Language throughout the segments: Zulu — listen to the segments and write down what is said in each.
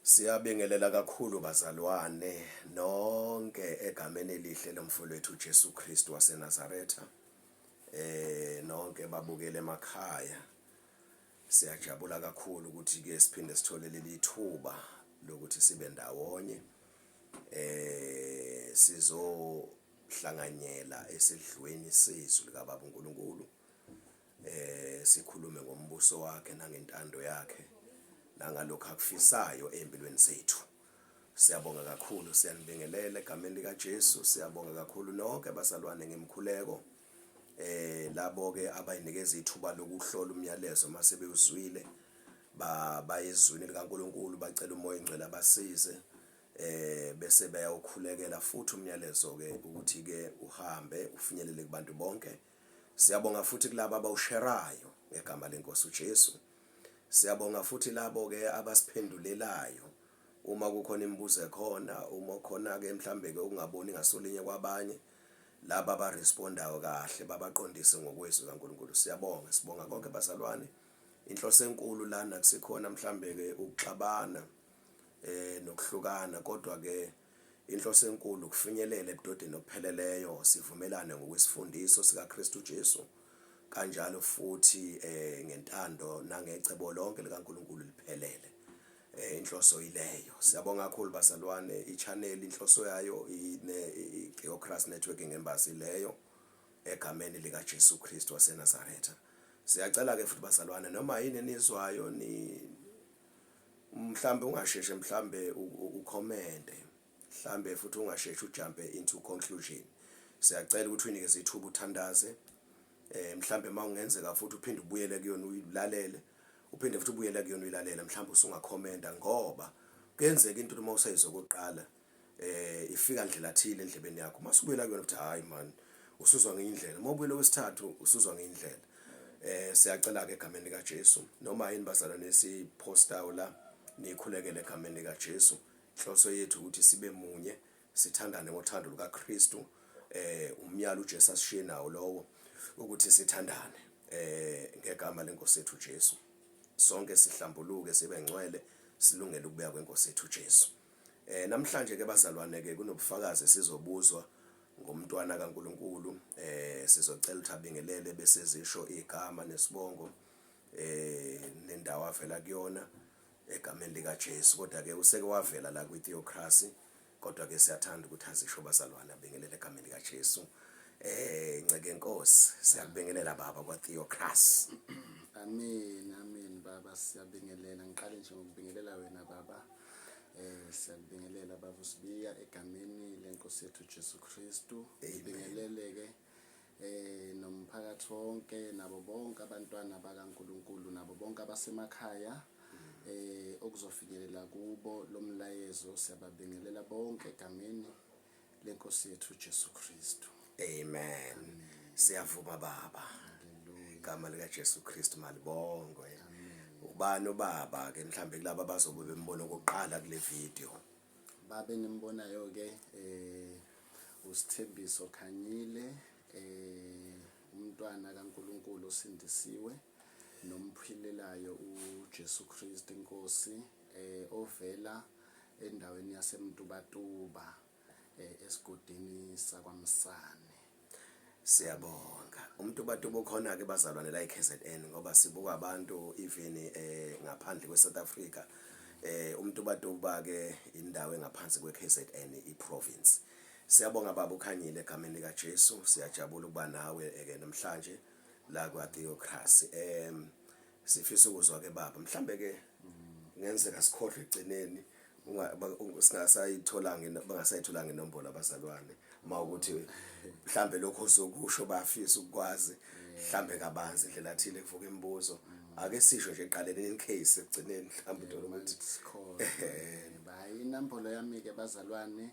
Siyabingelela kakhulu bazalwane nonke egameni elihle lomfowethu uJesu Kristu waseNazaretha. Nonke babukele emakhaya. Siyajabula kakhulu ukuthi ke siphinde sithole leli thuba lokuthi sibe ndawonye. Sizohlanganyela esidlweni sezwi likaBaba uNkulunkulu. Sikhulume ngombuso wakhe nangentando yakhe nangalokho akufisayo empilweni zethu. Siyabonga kakhulu, siyanibingelela egameni likaJesu. Siyabonga kakhulu nonke bazalwane ngemkhuleko. Labo ke abayinikeza ithuba lokuhlola umyalezo mase bewuzwile, bayezwini likaNkulunkulu, bacela uMoya oNgcwele abasize, bese beyawukhulekela futhi umyalezo ke ukuthi ke uhambe ufinyelele kubantu bonke. Siyabonga futhi kulabo abawusherayo ngegama lenkosi uJesu. Siyabonga futhi labo ke abasiphendulelayo uma kukhona imibuzo ekhona, uma khona ke mhlambe ke ukungaboni ngasolinye kwabanye, laba abarespondayo kahle babaqondise ngokwezwi kaNkulunkulu. Siyabonga, sibonga konke bazalwane. Inhloso enkulu lana kusikhona mhlambe ke ukuxabana nokuhlukana, kodwa ke inhloso enkulu ukufinyelela ebudodeni obupheleleyo, sivumelane ngokwesifundiso sikaKristu Jesu, kanjalo futhi ngentando nangecebo lonke likaNkulunkulu liphelele. Inhloso ileyo. Siyabonga kakhulu bazalwane, i-channel inhloso yayo i-Theocracy Networking Embassy leyo egameni likaJesu Kristu waseNazaretha. Siyacela ke futhi bazalwane, noma yini enizwayo ni mhlambe ungasheshe mhlambe ucommente, mhlambe futhi ungasheshe ujumpe into conclusion. Siyacela ukuthi uyinikeze ithuba uthandaze, mhlambe mawungenzeka futhi uphinde ubuyele kuyona uyilalele, uphinde futhi ubuyele kuyona uyilalele, mhlambe usungakhomenta, ngoba kuyenzeka into uma usayizwa okokuqala ifika ndlela thile endlebeni yakho, masubuyela kuyona uthi hayi man, usuzwa ngenye indlela. Uma ubuyela kwesithathu usuzwa ngenye indlela. Siyacela ke egameni lika Jesu, noma yini bazalwane esipostayo la, nikhulekele egameni lika Jesu. Inhloso yethu ukuthi sibe munye, sithandane ngothando lukaKristu. Umyalo uJesu asishiye nawo lowo, ukuthi sithandane ngegama lenkosi yethu uJesu. Sonke sihlambuluke sibe ngcwele, silungele ukubuya kwenkosi yethu uJesu. Namhlanje ke bazalwane ke kunobufakazi esizobuzwa ngomntwana kaNkulunkulu. Sizocela ukuthi abingelele bese zisho igama nesibongo nendawo avela kuyona egameni likaJesu. Kodwa ke useke wavela la kwiTheocracy, kodwa ke siyathanda ukuthi azisho bazalwane, abingelele egameni likaJesu. Nceke Nkosi, siyakubingelela baba kwaTheocracy. Amen, amen baba, siyabingelela. Ngiqale nje ngokubingelela wena baba. Siyakubingelela baba uSibiya egameni lenkosi yethu Jesu Kristu. Ngibingelele ke nomphakathi wonke, nabo bonke abantwana bakaNkulunkulu, nabo bonke abasemakhaya okuzofinyelela kubo lomlayezo. Siyababingelela bonke egameni lenkosi yethu Jesu Kristu. Amen. Siyavuma baba. Igama lika Jesu Kristu malibongwe. Ubani ubaba ke mhlambe kulabo abazobe bembona okokuqala kule video? Babe nimbonayo ke uSithembiso Khanyile, umntwana kaNkulunkulu osindisiwe nomphilelayo uJesu Kristu inkosi, ovela endaweni yaseMtubatuba, esigodini sakwaMsane. Siyabonga. UMtubatuba ukhona ke bazalwane la eKZN, ngoba sibuka abantu even ngaphandle kweSouth Africa. UMtubatuba ke indawo engaphansi kweKZN iprovince. Siyabonga baba uKhanyile egameni lika Jesu. Siyajabula ukuba nawe ke namhlanje la kwa Theocracy. Sifisa ukuzwa ke baba, mhlambe ke ngenzeka sikhohlwe egcineni, singasayitholanga, bangasayitholanga inombolo abazalwane, mawukuthi mhlambe lokho ozokusho bafisa ukwazi mhlambe kabanzi indlela athile kuvuka imibuzo. Ake sisho nje eqaleni in case ekugcineni mhlambe uthola ukuthi sikhona. Bayi inombolo yami ke bazalwane,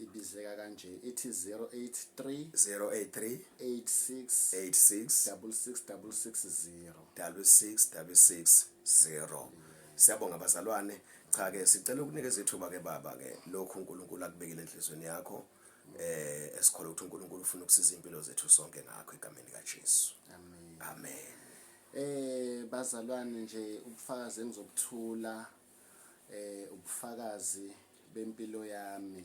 ibizeka kanje, ithi 083 083 86 86 66660. 66660. Siyabonga bazalwane. Cha ke sicela ukunikeza ithuba ke baba ke lokhu uNkulunkulu akubekile enhlizweni yakho, esikholwa ukuthi uNkulunkulu ufuna ukusiza impilo zethu sonke ngakho egameni likaJesu. Amen. Amen. Bazalwane, nje ubufakazi engizobuthula Ubufakazi bempilo yami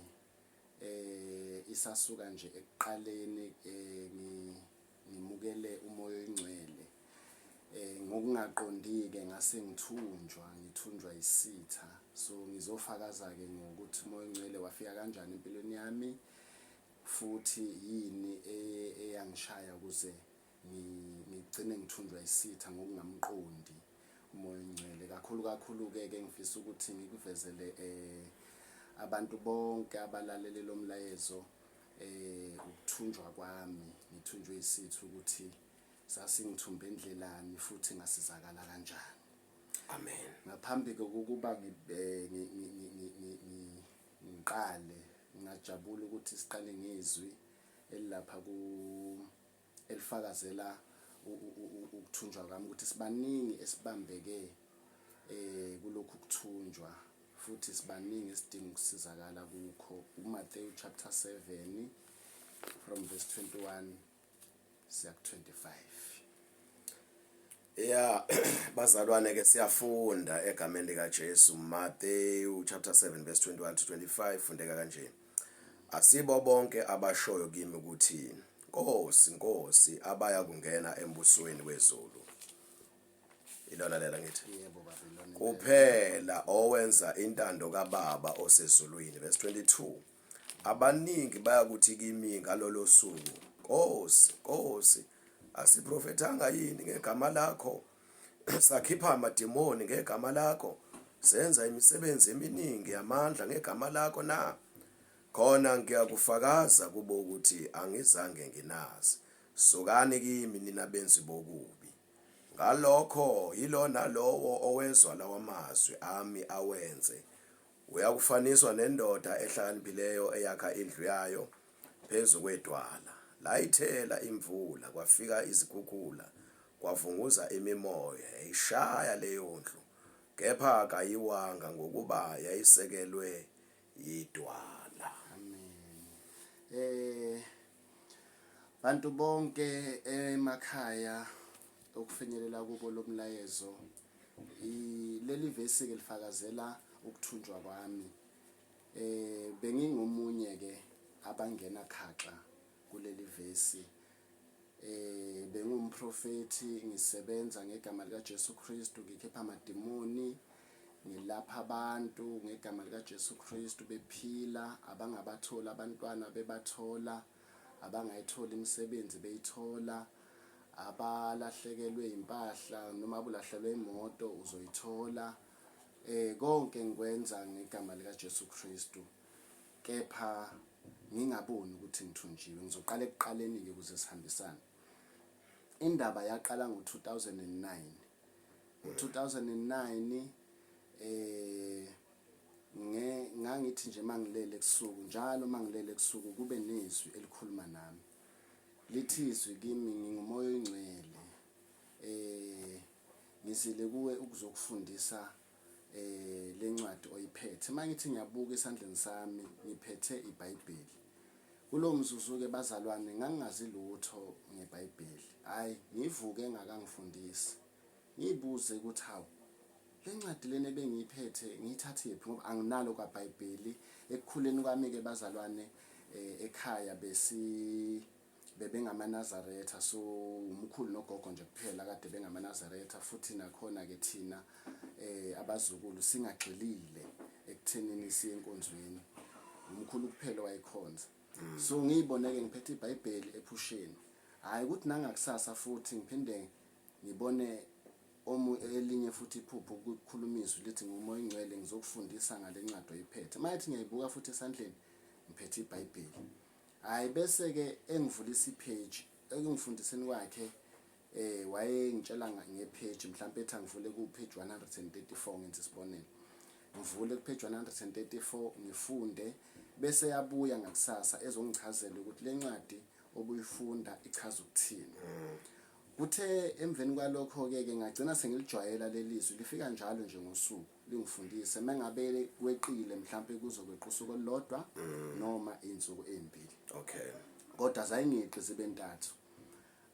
isasuka nje ekuqaleni ngimukele uMoya oyiNgcwele. Ngokungaqondi-ke ngase ngithunjwa, ngithunjwa isitha. So ngizofakaza-ke ngokuthi uMoya oyiNgcwele wafika kanjani empilweni yami futhi yini eyangishaya ukuze ngigcine ngithunjwa isitha ngokungamqondi uMoya oyiNgcwele. Kakhulu kakhulu-ke ke ngifisa ukuthi ngikuvezele abantu bonke abalalele lo mlayezo ukuthunjwa kwami, ngithunjwe isitha ukuthi sasingithumbe ndlelani futhi ngasizakala kanjani. Amen. Ngaphambi kokuba ngiqale, ngingajabula ukuthi siqale ngezwi elilapha ku elifakazela ukuthunjwa kwami ukuthi sibaningi esibambeke kulokhu kuthunjwa futhi sibaningi esidinga ukusizakala kukho. UMathewu chapter 7 from verse 21 siya ku 25. Ya bazalwane ke siyafunda egameni lika Jesu. Matthew chapter 7 verse 21 to 25 fundeka kanje. Asibo bonke abashoyo kimi ukuthi Nkosi, Nkosi, abaya kungena embusweni wezulu. Ilona lela ngithi. Yebo baba, ilona. Kuphela owenza intando kaBaba osezulwini. Verse 22. Abaningi bayakuthi kimi ngalolo suku, Nkosi, Nkosi, asiprofethanga yini ngegama lakho? Sakhipha amademoni ngegama lakho, senza imisebenzi eminingi yamandla ngegama lakho na? Khona ngiyakufakaza kubo ukuthi angizange nginazi. Sukani kimi nina benzi bokubi. Ngalokho yilo nalowo owezwa lawa mazwi ami awenze, Uyakufaniswa nendoda ehlakaniphileyo eyakha indlu yayo phezu kwedwala. Layithela imvula, kwafika izikhukhula, kwavunguza imimoya, yayishaya leyo ndlu, kepha kayiwanga, ngokuba yayisekelwe yidwala. Amen. Bantu bonke emakhaya okufinyelela kubo lomlayezo, leli vesi ke lifakazela ukuthunjwa kwami. Bengingomunye ke abangena khaxa kuleli vesi. Bengumprofethi, ngisebenza ngegama lika Jesu Kristu, ngikhipha amadimoni, ngilapha abantu ngegama lika Jesu Kristu bephila, abangabatholi abantwana bebathola, abangayitholi imisebenzi beyithola, abalahlekelwe impahla noma abulahlelwe imoto uzoyithola. Konke ngikwenza ngegama lika Jesu Kristu, kepha ngingaboni ukuthi ngithunjiwe. Ngizoqala ekuqaleni ke ukuze sihambisane. Indaba yaqala ngo-2009. Ngo-2009 ngangithi nje mangilele ebusuku, njalo mangilele ebusuku kube nezwi elikhuluma nami. Lithi izwi kimi, nginguMoya oyiNgcwele. Ngizile kuwe ukuzokufundisa lencwadi oyiphethe. Mangithi ngiyabuka esandleni sami ngiphethe iBhayibheli. Kulowo mzuzu ke bazalwane ngangingazi lutho ngeBhayibheli. Hayi, ngivuke engakangifundisi. Ngibuze ukuthi hawu, le ncwadi lena ebengiyiphethe ngiyithathephi ngoba anginalo kwaBhayibheli. Ekukhuleni kwami ke bazalwane ekhaya besi bebengamaNazaretha, so umkhulu nogogo nje kuphela kade bengamaNazaretha, futhi nakhona ke thina abazukulu singagxilile ekuthenini siye enkonzweni. Umkhulu kuphela wayekhonza. So ngiyibone ke ngiphethe iBhayibheli ephusheni. Hayi ukuthi nangakusasa futhi ngiphinde ngibone elinye futhi iphupho ukukhuluma izwi lithi nguMoya oyiNgcwele ngizokufundisa ngale ncwadi oyiphethe. Mayethi ngiyayibuka futhi esandleni ngiphethe iBhayibheli. Hayi bese ke engivulisa ipage, ekungifundiseni kwakhe wayengitshela ngepage, mhlawumbe ethi angivule ku page 134, ngenza isibonelo. Ngivule ku page 134 ngifunde, bese yabuya ngakusasa ezongichazela ukuthi le ncwadi obuyifunda ichaza ukuthini. Kuthe emveni kwalokho ke ngagcina sengilijwayela leli zwi, lifika njalo nje ngosuku lingifundise. Mengabe kweqile mhlambe kuzokweqa usuku olulodwa noma izinsuku ezimbili. Kodwa zayingeqi zibe ntathu.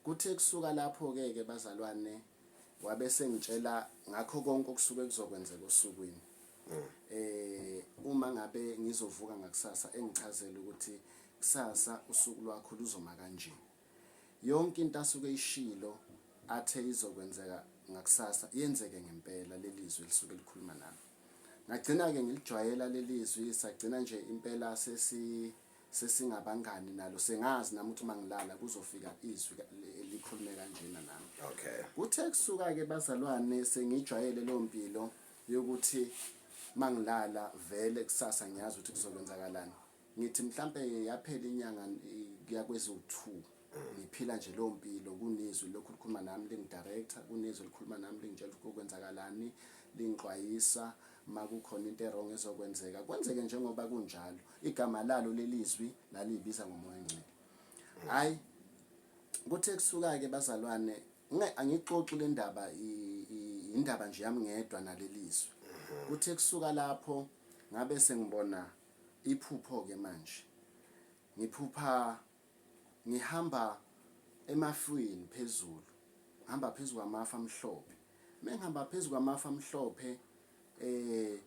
Kuthe kusuka lapho ke bazalwane wabe sengitshela ngakho konke okusuke kuzokwenzeka osukwini. Uma ngabe ngizovuka ngakusasa engichazela ukuthi kusasa usuku lwakho luzoma kanje. Yonke into asuke eyishilo athe izokwenzeka ngakusasa yenzeke ngempela lelizwi elisuke likhuluma nami. Ngagcina-ke ngilijwayela lelizwi sagcina nje impela sesi sesingabangani nalo sengazi nami ukuthi uma ngilala kuzofika izwi likhulume kanjena nami. Okay. Kuthe kusuka-ke bazalwane sengijwayele leyo mpilo yokuthi mangilala vele kusasa ngiyazi ukuthi kuzokwenzakalani. Ngithi mhlampe yaphela inyanga kuya kweziwu-2 ngiphila nje leyo mpilo kunizwi lokhu likhuluma nami lingidirector kunizwi likhuluma nami lingitshela ukuthi kwenzakalani lingixwayisa makukhona into erong ezokwenzeka kwenzeke njengoba kunjalo igama lalo lelizwi laliyibiza ngomoya ongcwele hayi kuthe kusuka ke bazalwane angixoxi le ndaba indaba nje yami ngedwa nalelizwi kuthe kusuka lapho ngabe sengibona iphupho ke manje ngiphupha ngihamba emafwini phezulu ngihamba phezu kwamafu amhlophe mengihamba phezu kwamafu amhlophe eh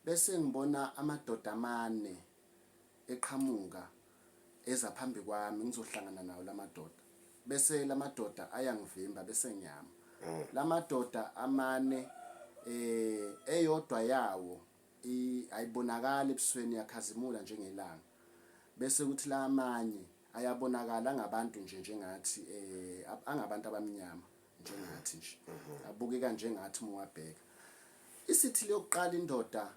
bese ngibona amadoda amane eqhamuka eza phambi kwami ngizohlangana nawo lamadoda bese lamadoda ayangivimba bese ngiyama lamadoda amane eh eyodwa yawo ayibonakali ebusweni yakhazimula njengelanga bese kuthi la amanye ayabonakala angabantu nje njengathi eh angabantu abamnyama njengathi nje abukeka njengathi uma uwabheka isithi leyokuqala indoda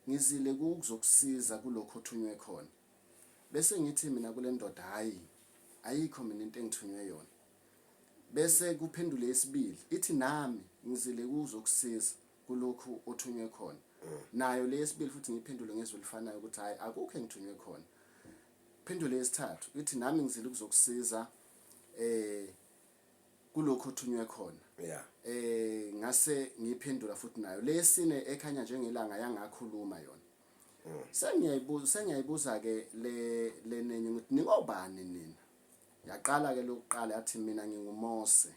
ngizile kuzokusiza kulokho othunywe khona bese ngithi mina kule ndoda hayi ayikho mina into engithunywe yona bese kuphendule isibili ithi nami ngizile kuzokusiza kulokhu othunywe khona nayo le yesibili futhi ngiyiphendule ngezwi elifanayo ukuthi hayi akukho engithunywe khona phendule yesithathu ithi nami ngizile ukuzokusiza eh kulokhu othunywe khona yeah eh ngase ngiyiphendula futhi nayo lesine ekhanya njengelanga yangakhuluma yona sengiyayibuza sengiyayibuza ke le lenenye ukuthi ningobani nina yaqala ke lokuqala yathi mina nginguMose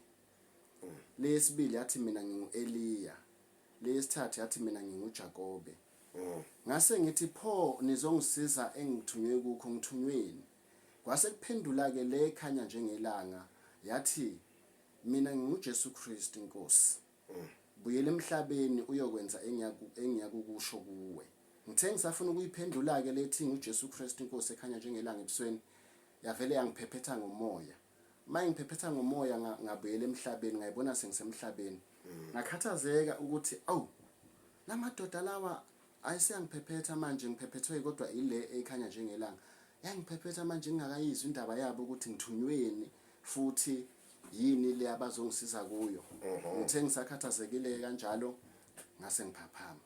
leyesibili yathi mina ngingu-Eliya leyesithathu yathi mina nginguJakobe ngase ngithi pho nizongisiza engithunywe kukho ngithunyweni kwase kuphendula ke le khanya njengelanga yathi mina nginguJesu Kristu inkosi buyela emhlabeni uyokwenza engiyakukusho kuwe ngithe ngisafuna ukuyiphendula ke lethi nguJesu Kristu inkosi ekhanya njengelanga ebusweni yavele yangiphephetha ngomoya uma ngiphephetha ngomoya ngabuyela emhlabeni ngayibona sengisemhlabeni ngakhathazeka ukuthi awu lamadoda lawa ayiseyangiphephetha manje ngiphephethwe kodwa ile ekhanya njengelanga yangiphephetha manje ngingakayizwa indaba yabo ukuthi ngithunyweni futhi yini le abazongisiza kuyo ngithe ngisakhathazekile kanjalo ngase ngiphaphama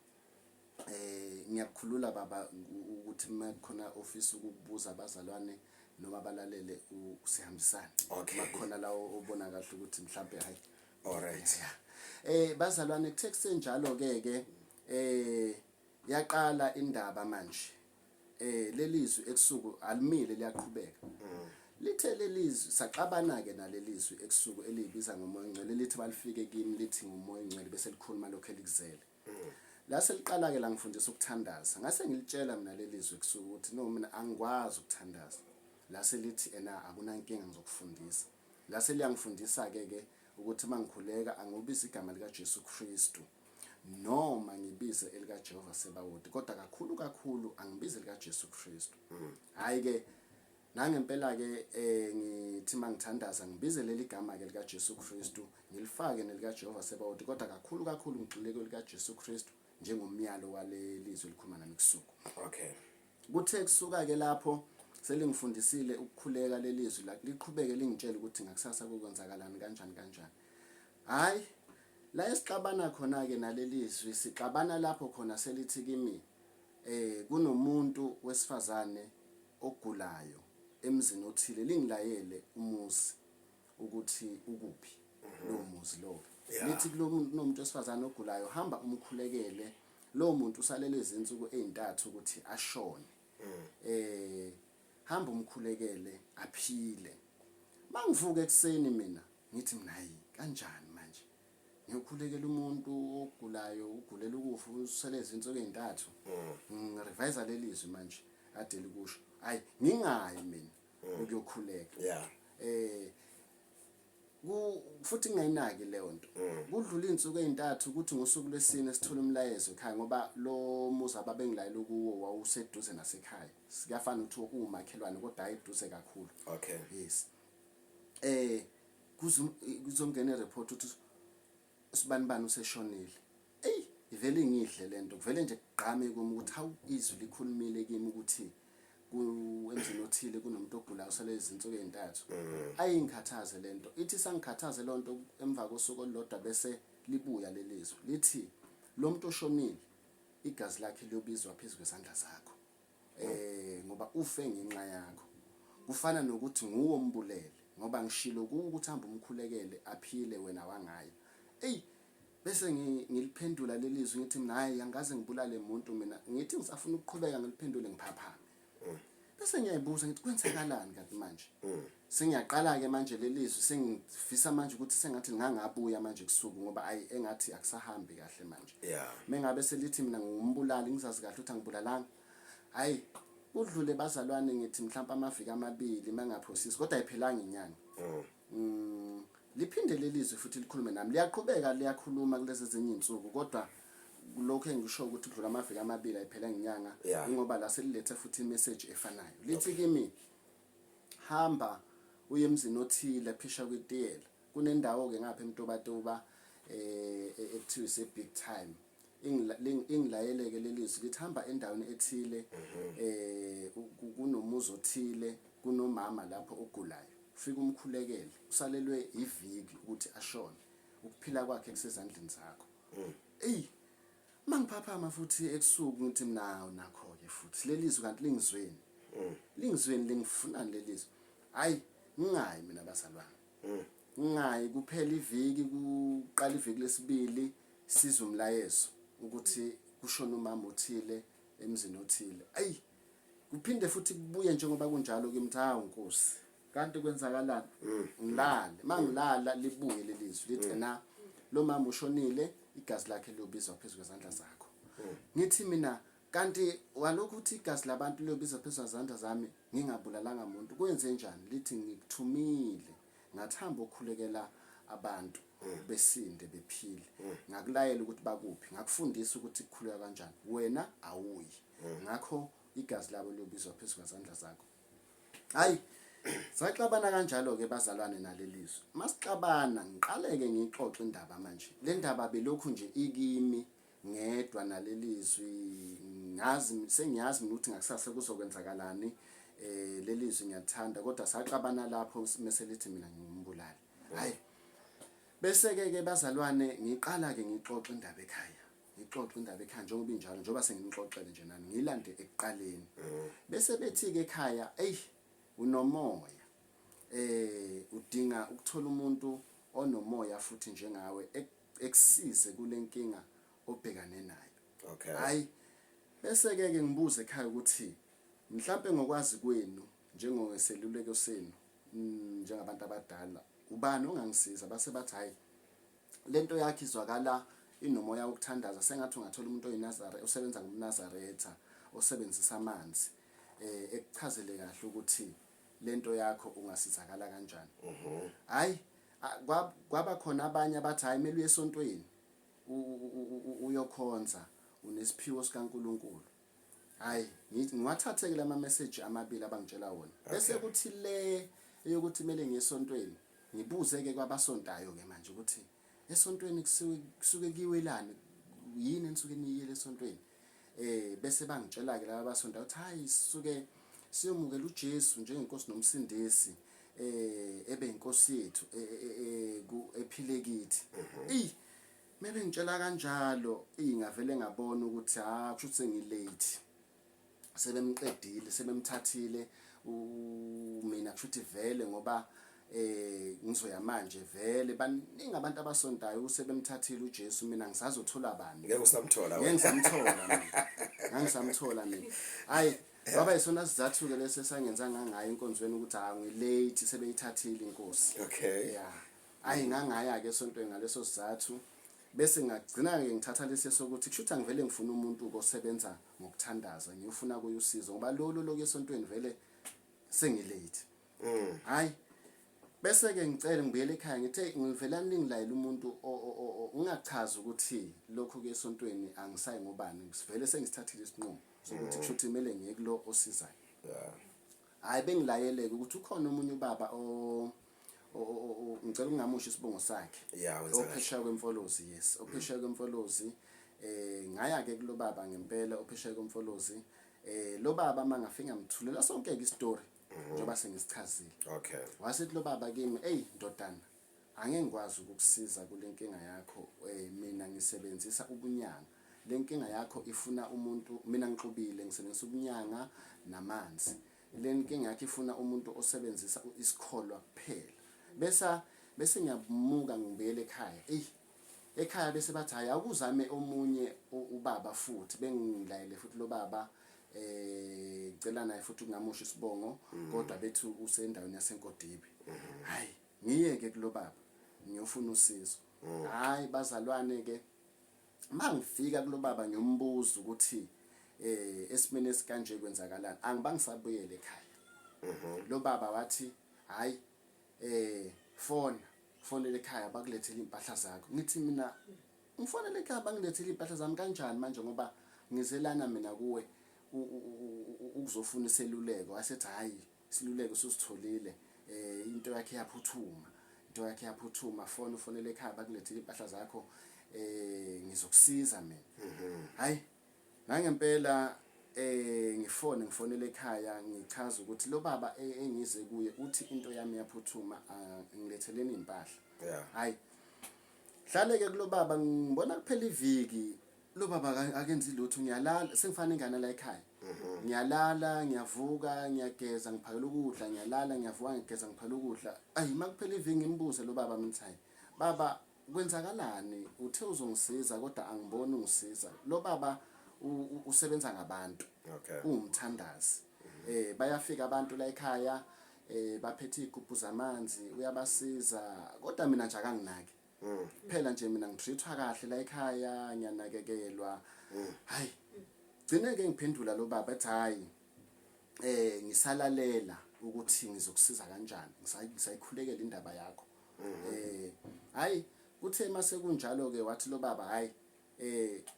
eh ngiyakukhulula baba ukuthi makukhona ofisa ukubuza abazalwane noma balalele sihambisane Okay. makukhona la obona kahle ukuthi mhlambe hayi all right eh bazalwane kuthe kusenjalo ke ke eh yaqala indaba manje eh lelizwi ekusuku alimile liyaqhubeka lithe lelizwi saxabana ke nalelizwi ekusuku eliyibiza ngomoya ongcwele lithi balifike kimi lithi ngumoya ongcwele bese likhuluma lokho elikuzele la seliqala ke la ngifundisa ukuthandaza ngase ngilitshela mina lelizwi ekusuku ukuthi no mina angikwazi ukuthandaza la selithi ena akunankinga ngizokufundisa la seliyangifundisa ke ke ukuthi mangikhuleka angibize igama lika Jesu Kristu noma ngibize elika Jehova Sebawoti kodwa kakhulu kakhulu angibize lika Jesu Kristu hayi ke nangempela ke eh ngithi mangithandaza ngibize leli gama ke lika Jesu Kristu ngilifake nelika Jehova Sebawoti kodwa kakhulu kakhulu ngigxile kwelika Jesu Kristu njengomyalo walelizwi elikhuluma nami kusuku okay kuthe kusuka ke lapho selingifundisile ukukhuleka lelizwi la liqhubeke lingitshela ukuthi ngakusasa kukwenzakalani kanjani kanjani hayi la esixabana khona ke nalelizwi sixabana lapho khona selithi kimi eh kunomuntu wesifazane ogulayo emzini othile lingilayele umuzi ukuthi ukuphi lowo muzi lowo lithi kulo muntu kunomuntu wesifazane ogulayo hamba umkhulekele lowo muntu usalele izinsuku ezintathu ukuthi ashone eh hamba umkhulekele aphile mangivuka ekseni mina ngithi mina hayi kanjani manje Ngiyokhulekela umuntu ogulayo, ugulela ukufa, usele izinsuku ezintathu. Ngirevise lelizwi manje ade likusho. Hayi, ngingayi mina ukuyokhuleka. Ku futhi ngingayinaki leyo nto. Kudlula izinsuku ezintathu, kuthi ngosuku lwesine sithola umlayezo ekhaya, ngoba lo muzi ababengilayela kuwo wawuseduze nasekhaya. Siyafana ukuthi umakhelwane, kodwa hayi eduze kakhulu. Yes. Kuzongena ireport ukuthi usibani bani useshonile. Ey, ivele ngidle lento, kuvele nje kugqame kimi ukuthi hawu, izwi likhulumile kimi ukuthi ku emzini othile kunomuntu ogulayo usele izinsuku ezintathu. Ayingikhathaze lento, ithi sangikhathaze lonto. Emva kosuku olulodwa bese libuya lelizwi lithi lo muntu oshonile igazi lakhe liyobizwa phezu kwezandla zakho, ngoba ufe ngenxa yakho, kufana nokuthi nguwe ombulele, ngoba ngishilo kuwe ukuthi hamba umkhulekele aphile, wena wangaya. Ey, bese ngiliphendula lelizwi ngithi mina, hayi, angaze ngibulale umuntu mina. Ngithi ngisafuna ukuqhubeka ngiliphendule, ngiphaphame, bese ngiyayibuza ngithi kwenzakalani kanti manje? Sengiyaqala ke manje lelizwi, sengifisa manje ukuthi sengathi ngingangabuya manje kusuku, ngoba ayi, engathi akusahambi kahle manje. Mengabe selithi mina ngumbulali, ngizazi kahle ukuthi angibulalanga. Hayi, kudlule bazalwane, ngithi mhlawumbe amaviki amabili mangaphosisi, kodwa ayiphelanga inyanga. Liphinde lelizwi futhi likhulume nami, liyaqhubeka liyakhuluma kulezi ezinye insuku, kodwa lokho engisho ukuthi kudlula amaviki amabili, ayiphelanga inyanga, ingoba la selilethe futhi imessage efanayo, lithi kimi hamba uye emzini othile phisha kwitiyela, kunendawo ke ngapha eMtubatuba ekuthiwa ise Big Time. Ingilayeleke lelizwi lithi hamba endaweni ethile, kunomuzi othile, kunomama lapho ogulayo, ufike umkhulekele, usalelwe iviki ukuthi ashone, ukuphila kwakhe kusezandleni zakho. Ey, mangiphaphama futhi ebusuku ngithi mina nakho ke futhi lelizwi, kanti lingizweni, lingizweni, lingifunani lelizwi? Hayi, ngingayi mina bazalwane, ngingayi. Kuphela iviki, kuqala iviki lesibili, sizwe umlayezo ukuthi kushona umama othile emzini othile. Ayi, kuphinde futhi kubuye njengoba kunjalo kimi, hawu Nkosi, kanti kwenzakalani? Ngilale, mangilala libuye lelizwi lithi na lo mama ushonile, igazi lakhe liyobizwa phezu kwezandla zakho. Ngithi mina, kanti walokhu uthi igazi labantu liyobizwa phezu kwezandla zami, ngingabulalanga muntu, kwenze njani? Lithi ngikuthumile, ngathamba ukukhulekela abantu besinde bephile, ngakulayela ukuthi bakuphi, ngakufundisa ukuthi kukhuleka kanjani, wena awuyi, ngakho igazi labo liyobizwa phezu kwezandla zakho. Hayi, saxabana kanjalo ke bazalwane nalelizwi. Masixabana, ngiqaleke ngixoxe indaba manje. Le ndaba belokhu nje ikimi ngedwa nalelizwi, ngazi sengiyazi mina ukuthi ngakusasa kuzokwenzakalani. Lelizwi ngiyathanda, kodwa saxabana lapho mase lithi mina ngimbulali. Hayi, bese ke ke bazalwane ngiqala ke ngixoxe indaba ekhaya. Ngixoxe indaba ekhaya njengoba injalo, njengoba sengimxoxele nje nani, ngilande ekuqaleni. Bese bethi ke ekhaya, ey, unomoya, udinga ukuthola umuntu onomoya futhi njengawe ekusize kulenkinga obhekane nayo. Hayi, bese ke ke ngibuze ekhaya ukuthi mhlambe ngokwazi kwenu, njengoseluleko senu, njengabantu abadala, ubani ongangisiza? Base bathi hayi, lento yakhe izwakala inomoya wokuthandaza, sengathi ungathola umuntu oyiNazareth osebenza ngomNazaretha osebenzisa amanzi, ekuchazele kahle ukuthi lento yakho ungasizakala kanjani. Hayi, kwaba khona abanye abathi hayi, kumele uye esontweni uyokhonza, unesiphiwo sikaNkuluNkulu. Hayi, ngiwathathe ke lama message amabili abangitshela wona, bese kuthi le eyokuthi kumele ngiye esontweni, ngibuze ke kwabasontayo ke manje ukuthi esontweni kusuke kuyiwelani, yini enisuke niyile esontweni? Bese bangitshela ke laba abasontayo ukuthi hayi, sisuke siyomukela uJesu njengenkosi nomsindisi, ebe inkosi yethu ephile kithi. Ey, mebe ngitshela kanjalo, ingavele ngabona ukuthi ha, kusho ukuthi sengilate, sebemqedile, sebemthathile mina, kusho ukuthi vele ngoba ngizoya manje, vele baningi abantu abasontayo, usebemthathile uJesu, mina ngisazothola bani? Ngeke usamthola. Ngeke ngisamthola mina, ngangisamthola mina. Hayi, kwaba yisona sizathu ke leso esangenza ngangayo enkonzweni ukuthi ha, ngilate, sebeyithathile inkosi. Yeah, hayi, ngangaya ke esontweni ngaleso sizathu. Bese ngagcina ke ngithatha lesi sokuthi kushuthi angivele ngifuna umuntu osebenza ngokuthandaza, ngiyofuna kuye usizo ngoba lolu lokuya esontweni vele sengilate. Hayi, bese ke ngicela ngibuyele ekhaya, ngithe ngivelani ningilayele umuntu ngingachazi ukuthi lokhu ke esontweni angisayi ngobani, sivele sengisithathile isinqumo sokuthi kushuthi kumele ngiye kulo osizayo. Hayi, bengilayeleke ukuthi ukhona omunye ubaba o ngicela ukungamusho isibongo sakhe, Yeah, wenza kahle. ophesheya kwemfolozi, yes, ophesheya kwemfolozi. Ngaya ke kulo baba ngempela ophesheya kwemfolozi. Lo baba mangafika ngithulela sonke ke istory njengoba sengisichazile. Wasethi lo baba kimi, "Ey ndodana, angeke ngikwazi ukukusiza kule nkinga yakho. Mina ngisebenzisa ubunyanga. Le nkinga yakho ifuna umuntu, mina ngixubile, ngisebenzisa ubunyanga namanzi. Le nkinga yakho ifuna umuntu osebenzisa isikholwa kuphela." Bese ngiyamuka ngibuyele ekhaya. Ey, ekhaya bese bathi hayi, awukuzame omunye ubaba futhi. Bengilayele futhi lo baba, ngicela naye futhi ukungamusho isibongo, kodwa bethi usendaweni yaseNkodibe. Hayi, ngiyeke kulo baba ngiyofuna usizo. Hayi bazalwane ke, mangifika kulo baba ngiyombuza ukuthi esimeni esikanje kwenzakalani, angibangisabuyele ekhaya. Lo baba wathi hayi, fona fonela ekhaya bakulethele impahla zakho. Ngithi mina, ngifonele ekhaya bangilethele impahla zami kanjani manje, ngoba ngizelana mina kuwe ukuzofuna iseluleko? Wasethi hayi, isiluleko ususitholile, into yakhe iyaphuthuma, into yakhe iyaphuthuma, fona ufonele ekhaya bakulethele impahla zakho, ngizokusiza mina. Hayi, nangempela ngifone ngifonele ekhaya, ngichaza ukuthi lo baba engize kuye uthi into yami iyaphuthuma, ngiletheleni impahla. Hayi, hlale ke kulo baba, ngibona kuphela iviki lo baba akenzi lutho. Ngiyalala, sengifana ingane la ekhaya, ngiyalala, ngiyavuka, ngiyageza, ngiphakela ukudla, ngiyalala, ngiyavuka, ngiyageza, ngiphakela ukudla. Ayi, makuphela iviki ngimbuze lo baba mina, hayi baba, kwenzakalani? Uthe uzongisiza kodwa angiboni ungisiza. Lo baba usebenza ngabantu, uwumthandazi. Bayafika abantu la ekhaya, baphethe izigubhu zamanzi, uyabasiza, kodwa mina nje akanginaki. Phela nje mina ngitreatwa kahle la ekhaya, ngiyanakekelwa. Hayi, gcine ke ngiphendula lo baba ethi hayi, ngisalalela ukuthi ngizokusiza kanjani, ngisayikhulekela indaba yakho. Hayi, kuthe mase kunjalo ke wathi lo baba, hayi,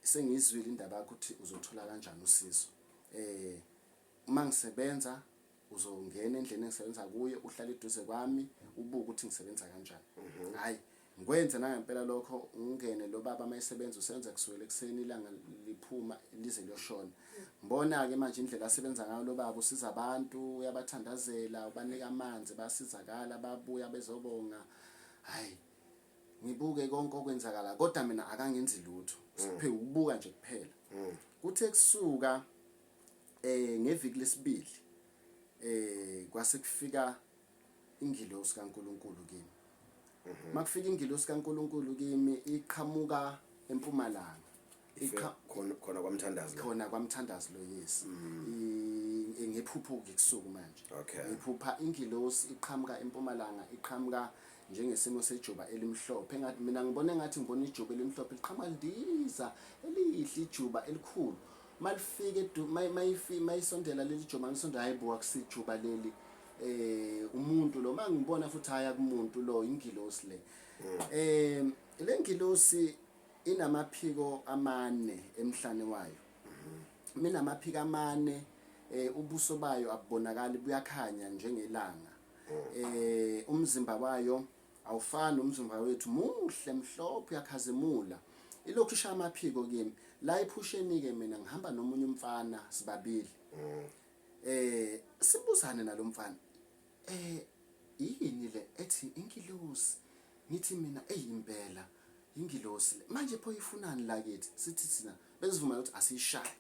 sengizwile indaba yakho ukuthi uzothola kanjani usizo. Uma ngisebenza uzongena endlini engisebenza kuyo, uhlale eduze kwami, ubuke ukuthi ngisebenza kanjani. Hayi, ngikwenze nangempela lokho, ngingene lo baba mayesebenza, usebenza kusukela ekuseni ilanga liphuma lize liyoshona. Ngibona ke manje indlela asebenza ngayo lo baba, usiza abantu, uyabathandazela, ubanika amanzi, basizakala, babuya bezobonga. Hayi, ngibuke konke okwenzakala, kodwa mina akangenzi lutho, siphe ukubuka nje kuphela. Kuthe kusuka ngeviki lesibili kwase kufika ingilosi kaNkuluNkulu kimi. Makufika ingilosi kaNkuluNkulu kimi iqhamuka empumalanga. Khona khona kwamthandazi lo. Khona kwamthandazi lo, yes. Ngephupho kusuku manje. Ngiphupha ingilosi iqhamuka empumalanga, iqhamuka njengesimo sejuba elimhlophe, engathi mina ngibona engathi ngibona ijuba elimhlophe liqhamuka lidiza, elihle ijuba elikhulu. Malifike mayisondela leli juba, ngisondela, hayi bo, akusijuba leli, umuntu lo. Mangibona futhi, hayi, akumuntu lo, ingilosi le. Le ngilosi inamaphiko amane emhlane wayo, minamaphiko amane. Ubuso bayo abubonakali, buyakhanya njengelanga. Umzimba wayo awufani umzimba wethu, muhle, mhlophe, uyakhazimula. Ilokhu ishaya amaphiko kimi la ephusheni ke. Mina ngihamba nomunye umfana, sibabili. Sibuzane nalomfana, yini le ethi ingilosi? Ngithi mina, eyimpela ingilosi le, manje pho ifunani la kithi? Sithi thina besivuma ukuthi asiyishaye.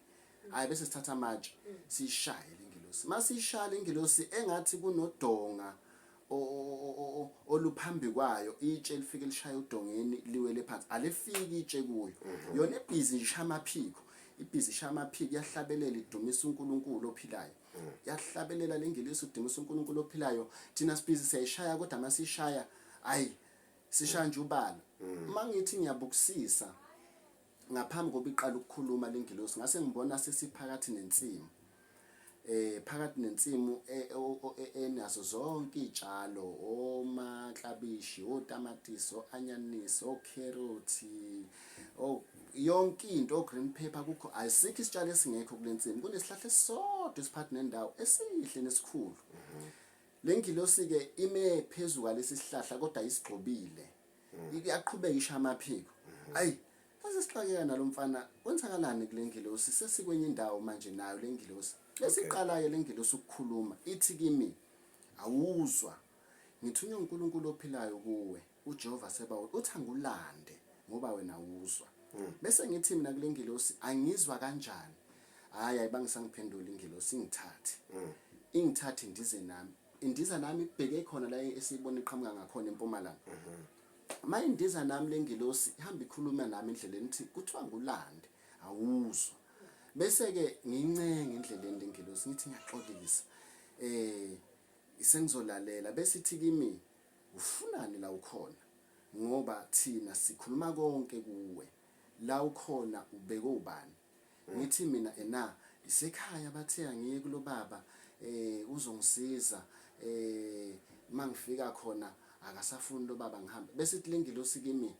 Hayi, bese sithatha amatshe siyishaye le ngilosi. Masiyishaya le ngilosi, engathi kunodonga oluphambi kwayo, itshe lifike lishaya udongeni, liwele phansi, alifiki itshe kuyo. Yona ibhizi nje ishaya amaphiko, ibhizi ishaya amaphiko, iyahlabelela, idumisa uNkulunkulu ophilayo. Yahlabelela le ngilosi, udumisa uNkulunkulu ophilayo. Thina sibhizi siyayishaya, kodwa masiyishaya, ayi. Sishaya nje ubala. Uma ngithi ngiyabukusisa ngaphambi kokuba iqale ukukhuluma lengilosi ngase ngibona sesiphakathi nensimu. Phakathi nensimu enazo zonke iy'tshalo, omaklabishi, otamatisi, o-anyanisi, okherothi, yonke into, o-green pepper kukho, asikho isitshalo esingekho kule nsimu. Kunesihlahla esisodwa esiphakathi nendawo esihle nesikhulu. Le ngilosi-ke ime phezu kwalesi sihlahla kodwa isigxobile. Iyaqhubeka ishaya amaphiko. Ayi, sasesixakeka nalo mfana, kwenzakalani kule ngilosi? Sesikwenye indawo manje nayo le ngilosi. Bese iqala-ke le ngilosi ukukhuluma, ithi kimi, Awuzwa, ngithunywe uNkulunkulu ophilayo kuwe, uJehova Sebawoti, uthi angulande ngoba wena awuzwa. Bese ngithi mina kule ngilosi, angizwa kanjani? Hhayi, ayibangisangiphendula ingilosi, ingithathe. Ingithathe indize nami. Indiza nami ibheke khona la esiyibona iqhamuka ngakhona empumalanga. Mayindiza nami lengilosi ihamba ikhuluma nami endleleni ithi kuthiwa ngulande awuzwa. Bese ke ngincenga endleleni lengilosi ngithi ngiyaxolisa. Sengizolalela bese ithi kimi ufunani la ukhona ngoba thina sikhuluma konke kuwe la ukhona ubeke ubani. Ngithi mina ena isekhaya bathe angiye kulobaba uzongisiza mangifika khona akasafuni lobaba ngihambe bese ithi lengilosi kimi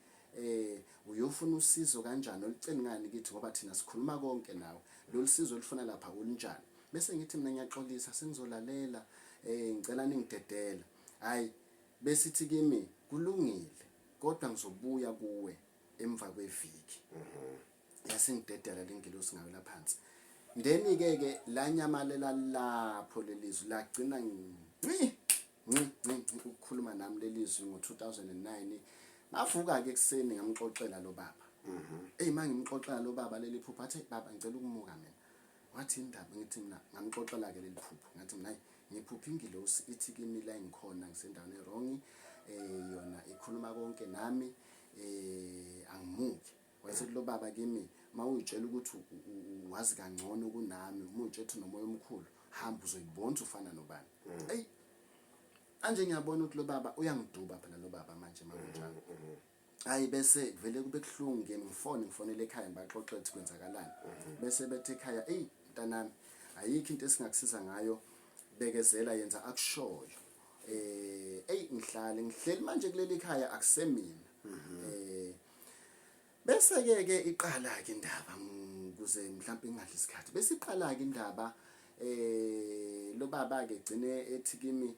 uyofuna usizo kanjani oluceli ngani kithi ngoba thina sikhuluma konke nawe lolu sizo olufuna lapha olunjani bese ngithi mina ngiyaxolisa sengizolalela ngicela ningidedele hayi bese ithi kimi kulungile kodwa ngizobuya kuwe emva kweviki. Yasingidedela lengilosi ngawela phansi. Then ke ke lanyamalela lapho lelizwi lagcina nci nci nci ukukhuluma nami lelizwi ngo-2009. Ngavuka ke ekuseni ngamxoxela lo baba. Eyi mangimxoxela lo baba leli phupho athi baba ngicela ukumuka mina. Wathi indaba ngithi mina ngamxoxela ke leli phupho ngathi mina hayi ngiphupha ingilosi ithi kimi la ngikhona ngisendaweni erongi yona ikhuluma konke nami angimuki. Wayesethi lo baba kimi, uma uyitshela ukuthi wazi kangcono kunami, uma uyitshela ukuthi unomoya omkhulu, hamba uzoyibona ukuthi ufana nobani. Eyi, manje ngiyabona ukuthi lo baba uyangiduba phela lo baba manje makunjalo. Hayi bese kuvele kube kuhlungu ke ngifone ngifonele ekhaya ngibaxoxe ukuthi kwenzakalani. Bese bethi ekhaya, eyi mntanami, ayikho into esingakusiza ngayo, bekezela yenza akushoyo. Eyi ngihlale ngihleli manje kuleli khaya akusemina. Bese ke ke iqala ke indaba kuze mhlawumbe ingadli isikhathi. Bese iqala ke indaba lo baba ke gcine ethi kimi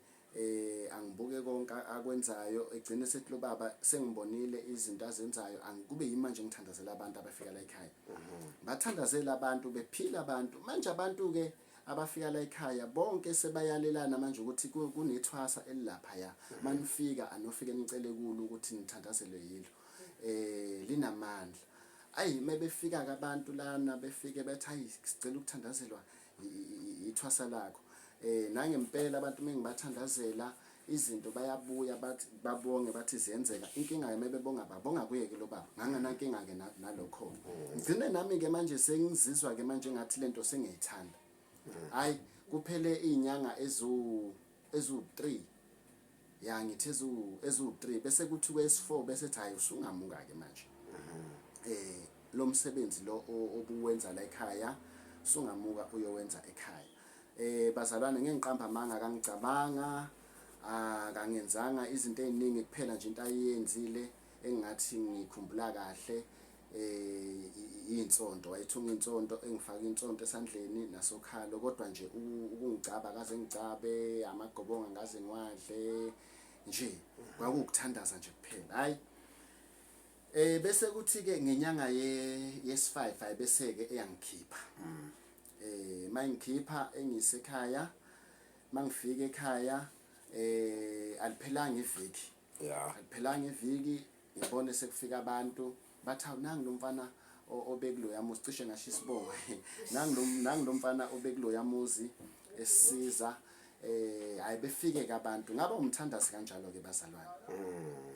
angibuke konke akwenzayo egcine sethi lo baba sengibonile izinto azenzayo angikube yimi manje ngithandazela abantu abafika la ekhaya. Bathandazela abantu bephila abantu manje abantu ke abafika la ekhaya bonke sebayalelana manje ukuthi kunethwasa elilaphaya manifika anofike nicele kulo ukuthi nithandazelwe yilo linamandla. Ayi mebefika ke abantu lana befike bethi hayi sicela ukuthandazelwa ithwasa lakho. Nangempela abantu mengibathandazela izinto bayabuya bathi babonge bathi ziyenzeka. Inkinga ke mebebonga babonga kuye ke lo baba. Nganganankinga ke nalokho. Ngigcine nami ke manje sengizizwa ke manje ngathi lento sengiyayithanda. Hayi kuphele izinyanga ezu 3. Ya ngithi ezu 3 bese kuthi kwes4 bese ethi hayi usungamuka ke manje. Lo msebenzi lo obuwenza la ekhaya sungamuka uyowenza ekhaya. Bazalwane ngeke ngiqamba amanga akangicabanga akangenzanga izinto eziningi kuphela nje into ayenzile engathi ngikhumbula kahle insonto wayethunga insonto engifaka insonto esandleni nasokhalo kodwa nje ukungicaba akaze ngicabe amagobonga ngaze ngiwadle nje kwakukuthandaza nje kuphela. Hayi bese kuthi ke ngenyanga yes5 hayi bese ke eyangikhipha. Mayingikhipha engisekhaya mangifika ekhaya aliphelanga iviki. Aliphelanga iviki ngibone sekufika abantu bathi awu nangu lo mfana obekuloya muzi cishe ngasho isibongo. Nangu lo mfana obekuloya muzi esiza hayi befike ke abantu ngaba umthandazi kanjalo ke bazalwane.